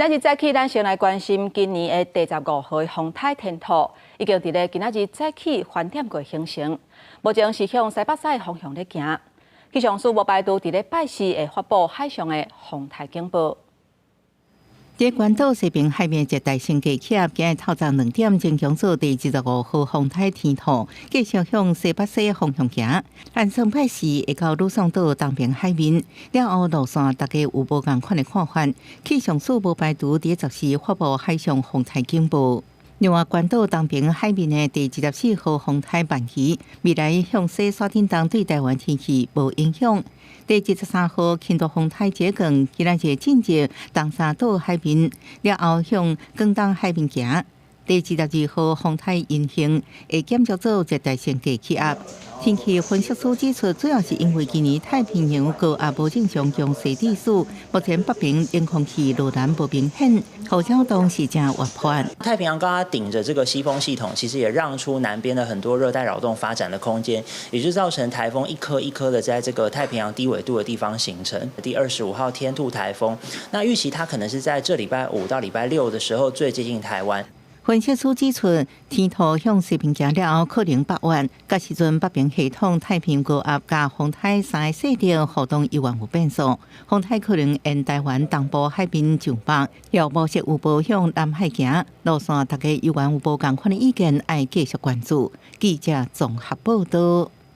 今仔日早起，咱先來關心今年的第十五號風颱天兔，已經佇咧今仔日早起翻點過形成，目前是向西北西方向咧行。氣象署無排除佇咧拜四會發布海上的風颱警報。佇關島西爿海面熱帶性低氣壓，今日透早2點鐘強做第二十五號風颱天兔，繼續向西北西方向行。按算拜四會到呂宋島東爿海面，了後路線大家有無仝款的看法。氣象署無排除佇14發布海上風颱警報。另外，關島東爿海面的第二十四號風颱萬宜，未來向西徙振東對台灣天氣無影響。第二十三號輕度風颱這棍，今仔日進入東沙島海面，了後向廣東海面行。第二十二號風颱銀杏會減弱做熱帶性低氣壓。天氣分析師指出，主要是因為今年太平洋高壓無正常強勢致使，目前北邊冷空氣落難無明顯，予擾動是誠活潑。太平洋高壓頂着這個西風系統，其實也讓出南邊的很多熱帶擾動發展的空間，也就造成颱風一顆一顆的在這個太平洋低緯度的地方形成。第二十五號天兔颱風，那預期它可能是在這禮拜五到禮拜六的時候最接近台灣。分析師指出，天兔向西爿行了後，可能北遠，這時陣北爿系統太平洋高壓佮風颱三个勢力互動猶原有變數，風颱可能沿台灣東部海面上北，予模式有無向南海行，路線大家猶原有無仝款的意見，愛繼續關注。記者綜合報道。